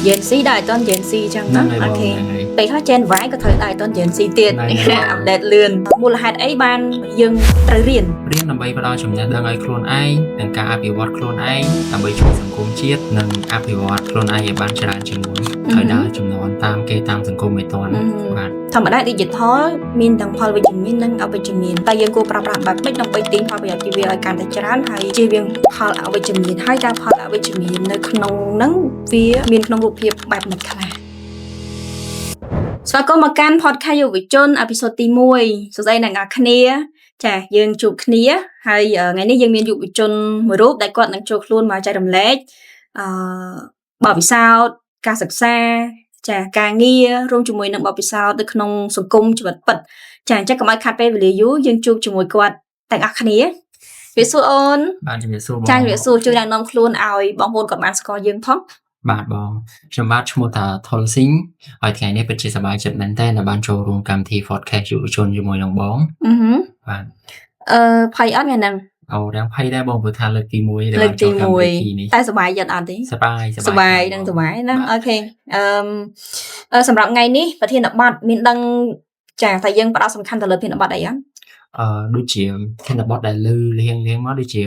Gen Z ដែរអត់ទាន់ Gen Z ចឹង ហ្នឹង ណា ហើយបង អូខេ ហ្នឹងហើយ ពេលខ្លះ Gen Y ក៏ត្រូវដែរអត់ទាន់ Gen Z ទៀត ហ្នឹងហើយ update លឿនមូលហេតុអីបានយើងត្រូវរៀន រៀនដើម្បីផ្ដល់ចំណេះដឹងឲ្យខ្លួនឯងនិងការអភិវឌ្ឍខ្លួនឯងដើម្បីជួយសង្គមជាតិនិងអភិវឌ្ឍខ្លួនឯងឲ្យបានច្រើនជាងមុនហើយដើរជំនាន់តាមគេតាមសង្គមឲ្យទាន់បាទ ធម្មតា digital មានទាំងផលវិជ្ជមាននិងអវិជ្ជមានតែយើងគួរប្រើប្រាស់បែបម៉េចដើម្បីទាញផលប្រយោជន៍ពីវាឲ្យកាន់តែច្រើនហើយជៀសវាងផលអវិជ្ជមានហើយតើផលអវិជ្ជមាននៅក្នុងហ្នឹងវាមានក្នុងរូបភាពបែបម៉េចខ្លះស្វាគមន៍មកកាន់ podcast យុវជន episode ទី1សួស្តីអ្នកទាំងអស់គ្នាចាយើងជួបគ្នាហើយថ្ងៃនេះយើងមានយុវជនមួយរូបដែលគាត់នឹងចូលខ្លួនមកចែករំលែកអឺបទពិសោធន៍ការសិក្សាចាការងាររួមជាមួយនឹងបទពិសោធន៍នៅក្នុងសង្គមជីវិតពិតចាអញ្ចឹងកុំឲ្យខាត់ពេលវេលាយូរយើងជួបជាមួយគាត់ទាំងអស់គ្នាជំរាបសួរអូន បាទជំរាបសួរបង ចាជំរាបសួរជួយណែនាំខ្លួនឲ្យបងប្អូនគាត់បានស្គាល់យើងផង បាទបងខ្ញុំបាទឈ្មោះតាថុលស៊ីងហើយថ្ងៃនេះពិតជាសប្បាយចិត្តមែនទែនដែលបានចូលរួមកម្មវិធី podcast យុវជនជាមួយនឹងបង អឺហឺ បាទ អឺភ័យអត់ថ្ងៃហ្នឹង អូរាំងភ័យដែរបងព្រោះថាលើកទី1ដែល លើកទី បានចូលកម្មវិធីនេះ 1តែសប្បាយចិត្តអត់ទេ សប្បាយ សប្បាយនឹងសប្បាយណា okay អឺមអឺសម្រាប់ថ្ងៃនេះប្រធានបទមានដឹងចាតែយើងផ្ដោតសំខាន់ទៅលើប្រធានបទអីអត់ អឺដូចជាធានបទដែលលឺលៀងលៀងមកដូចជា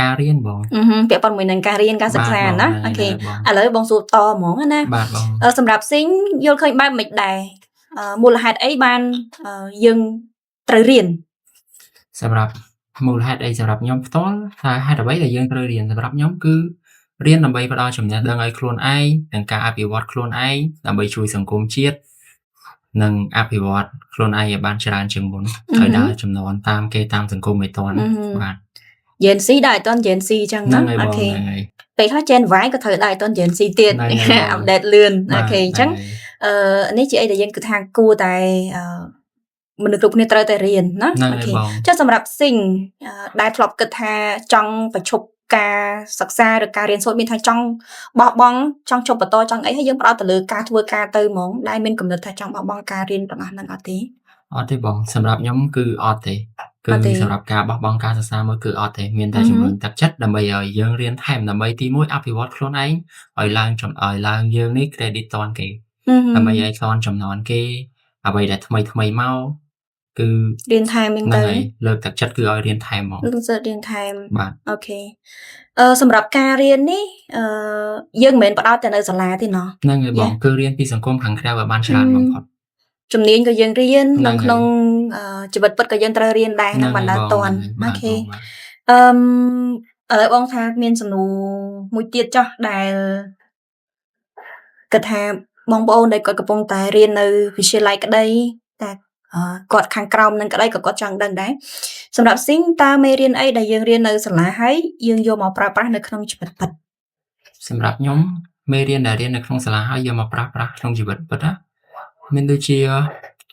ការរៀនបង អឺហឹមពាក់ព័ន្ធមួយនឹងការរៀនការសិក្សាណា okay ឥឡូវបងសួរតហ្មងណា បាទបង អឺសម្រាប់ស៊ីងយល់ឃើញបែបមិនដែរអឺមូលហេតុអីបានអឺយើងត្រូវរៀន សម្រាប់មូលហេតុអីសម្រាប់ខ្ញុំផ្ទាល់ថាហេតុអ្វីដែលយើងត្រូវរៀនសម្រាប់ខ្ញុំគឺរៀនដើម្បីផ្ដល់ចំណេះដឹងឲ្យខ្លួនឯងនិងការអភិវឌ្ឍខ្លួនឯងដើម្បីជួយសង្គមជាតិនិងអភិវឌ្ឍខ្លួនឯងឲ្យបានច្រើនជាងមុនហើយដើរជំនាន់តាមគេតាមសង្គមឲ្យទាន់បាទ Gen Z ដែរអត់ទាន់ Gen Z ចឹង ហ្នឹង ណា ហើយបង okay ហ្នឹងហើយ ពេលខ្លះ Gen Y ក៏ត្រូវដែរអត់ទាន់ Gen Z ទៀត ហ្នឹងហើយបង update លឿន បាទ okay អញ្ចឹង ហ្នឹងហើយ អឺនេះជាអីដែលយើងគិតថាគួរតែអឺមនុស្សគ្រប់គ្នាត្រូវតែរៀនណា ហ្នឹង អូខេ ហើយបង ចុះសម្រាប់ស៊ីងអឺដែលធ្លាប់គិតថាចង់បញ្ឈប់ការសិក្សាឬការរៀនសូត្រមានថាចង់បោះបង់ចង់ជប់បន្តចង់អីហើយយើងផ្ដោតទៅលើការធ្វើការទៅហ្មងដែលមានកំណត់ថាចង់បោះបង់ការរៀនទាំងអស់ហ្នឹងអត់ទេ អត់ទេបងសម្រាប់ខ្ញុំគឺអត់ទេគឺ អត់ទេ សម្រាប់ការបោះបង់ការសិក្សាមួយគឺអត់ទេមានតែ អឺហឹម ជំរុញទឹកចិត្តដើម្បីឲ្យយើងរៀនថែមដើម្បីទីមួយអភិវឌ្ឍខ្លួនឯងឲ្យឡើងចំឲ្យឡើងយើងនេះ credit ទាន់គេ អឺហឹម ដើម្បីឲ្យទាន់ចំនួនគេអ្វីដែលថ្មីថ្មីមកគឺ រៀនថែមហ្នឹង ហ្នឹង ទៅ ហើយលើកទឹកចិត្តគឺឲ្យរៀនថែមហ្មង លើកទឹកចិត្តរៀនថែម បាទ okay អឺសម្រាប់ការរៀននេះអឺយើងមិនមែនផ្ដោតតែនៅសាលាទេណោះ ហ្នឹងហើយបងគឺរៀនពីសង្គមខាងក្រៅឲ្យបានច្រើនបំផុត ជំនាញក៏យើងរៀន ហ្នឹងហើយ នៅក្នុងអឺជីវិតពិតក៏យើងត្រូវរៀនដែរ ហ្នឹង នឹងបណ្ ហើយបង ដាតាន់ ហ្នឹង អូខេ ហើយបាទបងបាទ អឺមឥឡូវបងថាមានសំណួរមួយទៀតចុះដែលគិតថាបងប្អូនដែលគាត់កំពុងតែរៀននៅវិទ្យាល័យក្តីតែអឺគាត់ខាងក្រោមនឹងក្តីក៏គាត់ចង់ដឹងដែរសម្រាប់ស៊ីងតើមេរៀនអីដែលយើងរៀននៅសាលាហើយយើងយកមកប្រើប្រាស់នៅក្នុងជីវិតពិត សម្រាប់ខ្ញុំមេរៀនដែលរៀននៅក្នុងសាលាហើយយកមកប្រើប្រាស់ក្នុងជីវិតពិតណាមានដូចជា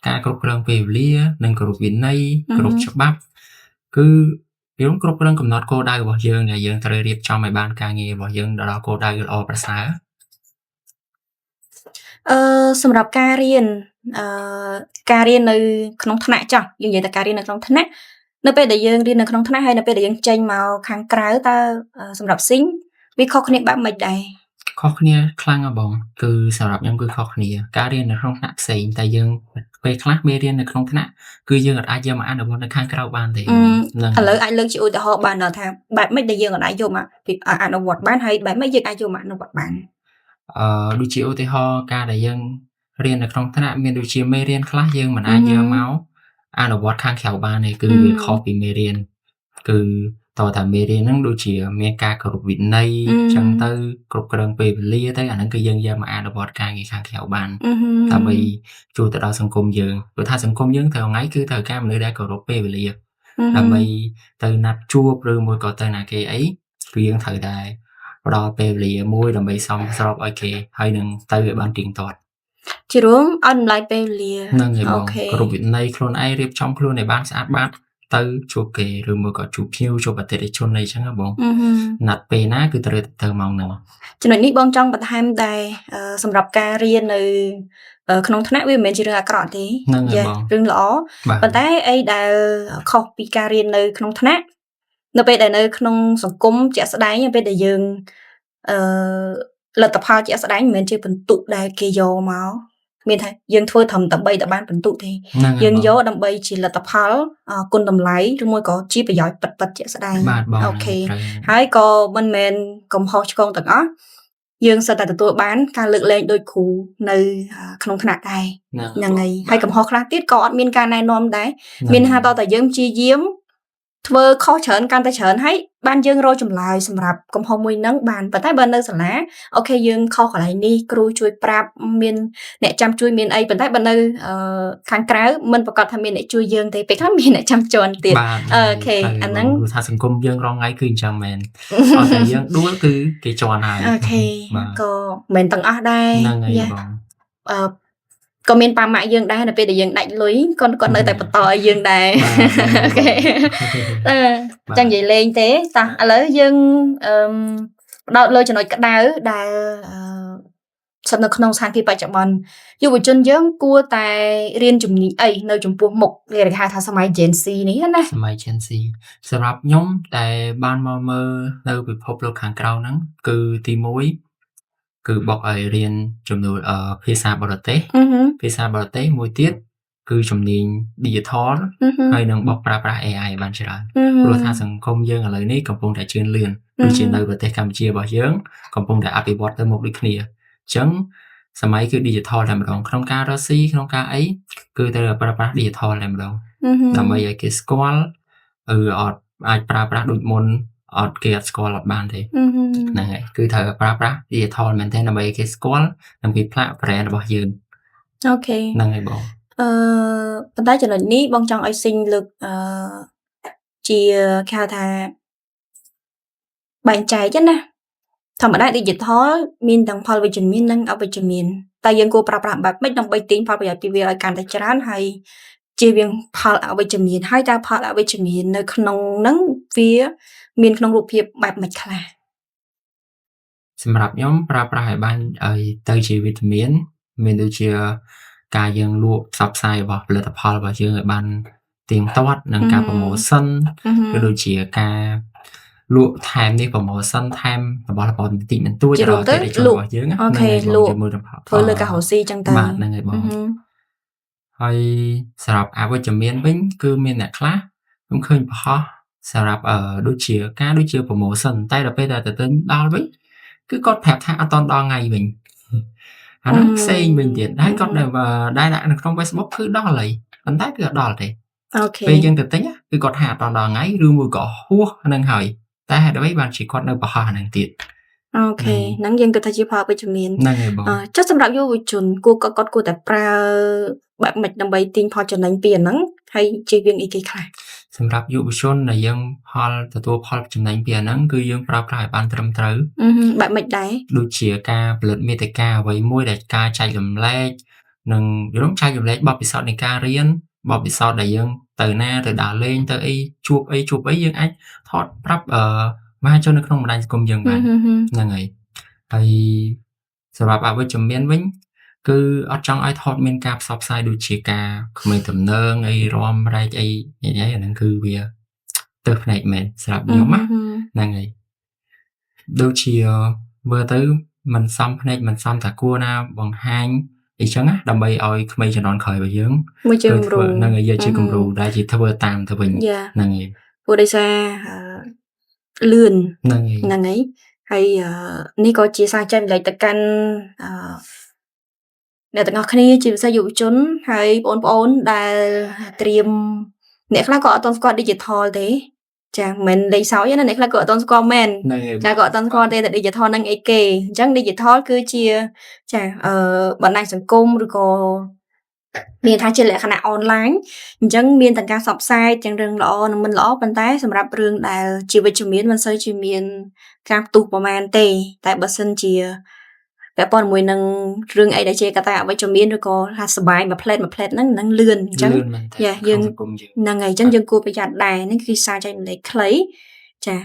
ការគ្រប់គ្រងពេលវេលានិងគោរពវិន័យគោរពច្បាប់គឺយើងគ្រប់គ្រងកំណត់គោលដៅរបស់យើងដែលយើងត្រូវរៀបចំឲ្យបានការងាររបស់យើងដល់គោលដៅល្អប្រសើរ អឺសម្រាប់ការរៀនអឺការរៀននៅក្នុងថ្នាក់ចុះយើងនិយាយតែការរៀននៅក្នុងថ្នាក់នៅពេលដែលយើងរៀននៅក្នុងថ្នាក់ហើយនៅពេលដែលយើងចេញមកខាងក្រៅតើអឺសម្រាប់ស៊ីងវាខុសគ្នាបែបម៉េចដែរ ខុសគ្នាខ្លាំងណាស់បងគឺសម្រាប់ខ្ញុំគឺខុសគ្នាការរៀននៅក្នុងថ្នាក់ផ្សេងតែយើងពេលខ្លះមេរៀននៅក្នុងថ្នាក់គឺយើងអត់អាចយកមកអនុវត្តនៅខាងក្រៅបានទេ អឺ ហ្នឹង ឥឡូវអាចលើកជាឧទាហរណ៍បានដល់ថាបែបម៉េចដែលយើងអាចយកមកពីអនុវត្តបានហើយបែបម៉េចយើងអាចយកមកអនុវត្តបាន អឺដូចជាឧទាហរណ៍ការដែលយើងរៀននៅក្នុងថ្នាក់មានដូចជាមេរៀនខ្លះយើងមិនអាចយកមកអនុវត្តខាងក្រៅបានទេគឺវាខុសពីមេរៀនគឺតើតាមេរៀនហ្នឹងដូចជាមានការគោរពវិន័យអញ្ចឹងទៅគ្រប់គ្រងពេលវេលាទៅអាហ្នឹងគឺយើងយកមកអនុវត្តការងារខាងក្រៅបាន អឺហឹម ដើម្បីជួយទៅដល់សង្គមយើងព្រោះថាសង្គមយើងត្រូវថ្ងៃគឺត្រូវការមនុស្សដែលគោរពពេលវេលា អឺហឹម ដើម្បីទៅណាត់ជួបឬមួយក៏ទៅណាគេអីគឺយើងត្រូវតែផ្ដល់ពេលវេលាមួយដើម្បីសមស្របឲ្យគេហើយនឹងទៅឲ្យបានទៀងទាត់ ជារួមឲ្យតម្លៃពេលវេលា ហ្នឹងហើយប អូ ង ខេ គោរពវិន័យខ្លួនឯងរៀបចំខ្លួនឲ្យបានស្អាតបាតទៅជួបគេឬមួយក៏ជួបភ្ញៀវជួបអតិថិជនអីចឹងណាបង អឺហឹម ណាត់ពេលណាគឺត្រូវតែទៅម៉ោងហ្នឹង ចំណុចនេះបងចង់បន្ថែមដែរអឺសម្រាប់ការរៀននៅអឺក្នុងថ្នាក់វាមិនមែនជារឿងអាក្រក់ទេ ហ្នឹងហើយ យ៉ា បង រឿងល្អ បាទ ប៉ុន្តែអីដែលខុសពីការរៀននៅក្នុងថ្នាក់នៅពេលដែលនៅក្នុងសង្គមជាក់ស្ដែងនៅពេលដែលយើងអឺ លទ្ធផលជាក់ស្ដែងមិនមែនជាពិន្ទុដែលគេយកមកមានថាយើងធ្វើត្រឹមតែដើម្បីតែបានពិន្ទុទេ ហ្នឹងហើយ យើង បង យកដើម្បីជាលទ្ធផលគុណតម្លៃឬមួយក៏ជាប្រយោជន៍ពិតៗជាក់ស្ដែង បាទបង okay ត្រូវ ហើយក៏មិនមែនកំហុសឆ្គងទាំងអស់យើងសុទ្ធតែទទួលបានការលើកលែងដោយគ្រូនៅក្នុងថ្នាក់ដែរ ហ្នឹង ហ្នឹងហើយហើយកំហុសខ្លះទៀតក៏អត់មានការណែនាំដែរមានថាតើតែយើងព្យាយាមធ្វើខុសច្រើនកាន់តែច្រើនហើយបានយើងរកចម្លើយសម្រាប់កំហុសមួយហ្នឹងបានប៉ុន្តែបើនៅសាលា okay យើងខុសកន្លែងនេះគ្រូជួយប្រាប់មានអ្នកចាំជួយមានអីប៉ុន្តែបើនៅខាងក្រៅមិនប្រាកដថាមានអ្នកជួយយើងទេពេលខ្លះមានអ្នកចាំជាន់ទៀត បាទ okay អាហ្នឹង ព្រោះថាសង្គមយើងរងថ្ងៃគឺអញ្ចឹងមែនអត់តែយើងដួលគឺគេជាន់ហើយ okay បាទ ក៏មិនទាំងអស់ដែរ ហ្នឹងហើយ យ៉ា បង អឺក៏មានប៉ាម៉ាក់យើងដែរនៅពេលដែលយើងដាច់លុយគាត់គាត់នៅតែបន្តឲ្យយើងដែរ okay អឺចង់និយាយលេងទេតោះឥឡូវយើងអឺផ្ដោតលើចំណុចក្តៅដែលអឺស្ថិតនៅក្នុងស្ថានភាពបច្ចុប្បន្នយុវជនយើងគួរតែរៀនជំនាញអីនៅចំពោះមុខគេហៅថាសម័យ Gen Z នេះណា សម័យ Gen Z សម្រាប់ខ្ញុំដែលបានមកមើលនៅពិភពលោកខាងក្រៅហ្នឹងគឺទី1គឺបុកឲ្យរៀនចំនួនភាសាបរទេស អឺហឺ ភាសាបរទេសមួយទៀតគឺជំនាញ digital អឺហឺ ហើយនឹងបុកប្រើប្រាស់ AI បានច្រើន អឺហឺ ព្រោះថាសង្គមយើងឥឡូវនេះកំពុងតែជឿនលឿនដូចជានៅប្រទេសកម្ពុជារបស់យើងកំពុងតែអភិវឌ្ឍទៅមុខដូចគ្នាអញ្ចឹងសម័យគឺ digital តែម្ដងក្នុងការរកស៊ីក្នុងការអីគឺត្រូវតែប្រើប្រាស់ digital តែម្ដង អឺហឺ ដើម្បីឲ្យគេស្គាល់ឬអត់អាចប្រើប្រាស់ដូចមុនអត់គេអត់ស្គាល់អត់បានទេ អឺហឺ ហ្នឹងហើយគឺត្រូវប្រើប្រាស់ digital មែនទែនដើម្បីឲ្យគេស្គាល់និងពីផ្លាក brand របស់យើង okay ហ្នឹងហើយបង អឺប៉ុន្តែចំណុចនេះបងចង់ឲ្យស៊ីងលើកអឺជាគេហៅថាបែងចែកណាធម្មតា digital មានទាំងផលវិជ្ជមាននិងអវិជ្ជមានតែយើងគួរប្រើប្រាស់បែបម៉េចដើម្បីទាញផលប្រយោជន៍ពីវាឲ្យកាន់តែច្រើនហើយជៀសវាងផលអវិជ្ជមានហើយតើផលអវិជ្ជមាននៅក្នុងហ្នឹងវាមានក្នុងរូបភាពបែបម៉េចខ្លះ សម្រាប់ខ្ញុំប្រើប្រាស់ឲ្យបានឲ្យទៅជាវិជ្ជមានមានដូចជាការយើងលក់ផ្សព្វផ្សាយរបស់ផលិតផលរបស់យើងឲ្យបានទៀងទាត់និងការ promotion ក៏ដូចជាការលក់ថែមនេះ promotion ថែមរបស់របរបន្តិចបន្តួច ជារួមទៅ ដល់អតិថិជន លក់ របស់យើង អូខេ ហ្នឹងហើយបង លក់ ជាមួយនឹងផល ធ្វើលើការរកស៊ីចឹងទៅ បាទហ្នឹងហើយបង ហើយសម្រាប់អវិជ្ជមានវិញគឺមានអ្នកខ្លះខ្ញុំឃើញបង្ហោះសម្រាប់ដូចជាការដូចជា promotion តែដល់ពេលដែលទៅទិញដល់វិញគឺគាត់ប្រាប់ថាអត់ទាន់ដល់ថ្ងៃវិញអាហ្នឹងផ្សេងវិញទៀតហើយគាត់ដែលដែលដាក់នៅក្នុង Facebook គឺដល់ហើយប៉ុន្តែគឺអត់ដល់ទេ okay ពេលយើងទៅទិញគឺគាត់ថាអត់ទាន់ដល់ថ្ងៃឬមួយក៏ហួសហ្នឹងហើយតែហេតុអ្វីបានជាគាត់នៅបង្ហោះអាហ្នឹងទៀត okay ហ្នឹងយើងគិតថាជាផលវិជ្ជមាន ហ្នឹងហើយបង អឺចុះសម្រាប់យុវជនគួរគាត់គាត់គួរតែប្រើបែបម៉េចដើម្បីទាញផលចំណេញពីអាហ្នឹងហើយជៀសវាងអីគេខ្លះ សម្រាប់យុវជនដែលយើងផលទទួលផលចំណេញពីអាហ្នឹងគឺយើងប្រើប្រាស់ឲ្យបានត្រឹមត្រូវ អឺហឹមបែបម៉េចដែរ ដូចជាការផលិតមាតិកាអ្វីមួយដែលការចែករំលែកនិងយល់ចែករំលែកបទពិសោធន៍នៃការរៀនបទពិសោធន៍ដែលយើងទៅណាទៅដើរលេងទៅអីជួបអីជួបអីយើងអាចថតប្រាប់មហាជននៅក្នុងបណ្ដាញសង្គមយើងបាន ហ្នឹងហើយហើយសម្រាប់អវិជ្ជមានវិញគឺអត់ចង់ឲ្យថតមានការផ្សព្វផ្សាយដូចជាការក្មេងទំនើងអីរាំរែកអីញ៉ៃៗអាហ្នឹងគឺវាទើសភ្នែកមែនសម្រាប់ខ្ញុំណាហ្នឹងហើយដូចជាមើលទៅមិនសមភ្នែកមិនសមតាគួរណាបង្ហាញអីចឹងណាដើម្បីឲ្យក្មេងជំនាន់ក្រោយរបស់យើង មួយជាគំរូ ធ្វើហ្នឹងហើយយកជាគំរូដែលជាធ្វើតាមទៅវិញ យ៉ា ហ្នឹងហើយ ព្រោះដោយសារលឿន ហ្នឹងហើយ ហ្នឹងហើយហើយនេះក៏ជាសារចែករំលែកទៅកាន់អឺអ្នកទាំងអស់គ្នាជាពិសេសយុវជនហើយបងប្អូនដែលត្រៀមអ្នកខ្លះក៏អត់ទាន់ស្គាល់ digital ទេចាមិនមែនលេងសើចទេណាអ្នកខ្លះក៏អត់ទាន់ស្គាល់មែន ហ្នឹងហើយ ចាក៏អត់ទាន់ស្គាល់ទេតែ digital ហ្នឹងអីគេអញ្ចឹង digital គឺជាចាបណ្ដាញសង្គមឬក៏មានថាជាលក្ខណៈអនឡាញអញ្ចឹងមានទាំងការផ្សព្វផ្សាយទាំងរឿងល្អនិងមិនល្អប៉ុន្តែសម្រាប់រឿងដែលជាវិជ្ជមានមិនសូវជាមានការផ្ទុះប្រមាណទេតែបើសិនជាពាក់ព័ន្ធជាមួយនឹងរឿងអីដែលជាកត្តាអវិជ្ជមានឬក៏ថាសបាយមួយផ្លែតមួយផ្លែតហ្នឹងនឹងលឿនអញ្ចឹង លឿនមែនតើ យ៉ាយើង ក្នុងសង្គមយើង ហ្នឹងហើយអញ្ចឹងយើងគួរប្រយ័ត្នដែរហ្នឹងគឺសារចែករំលែកខ្លីចា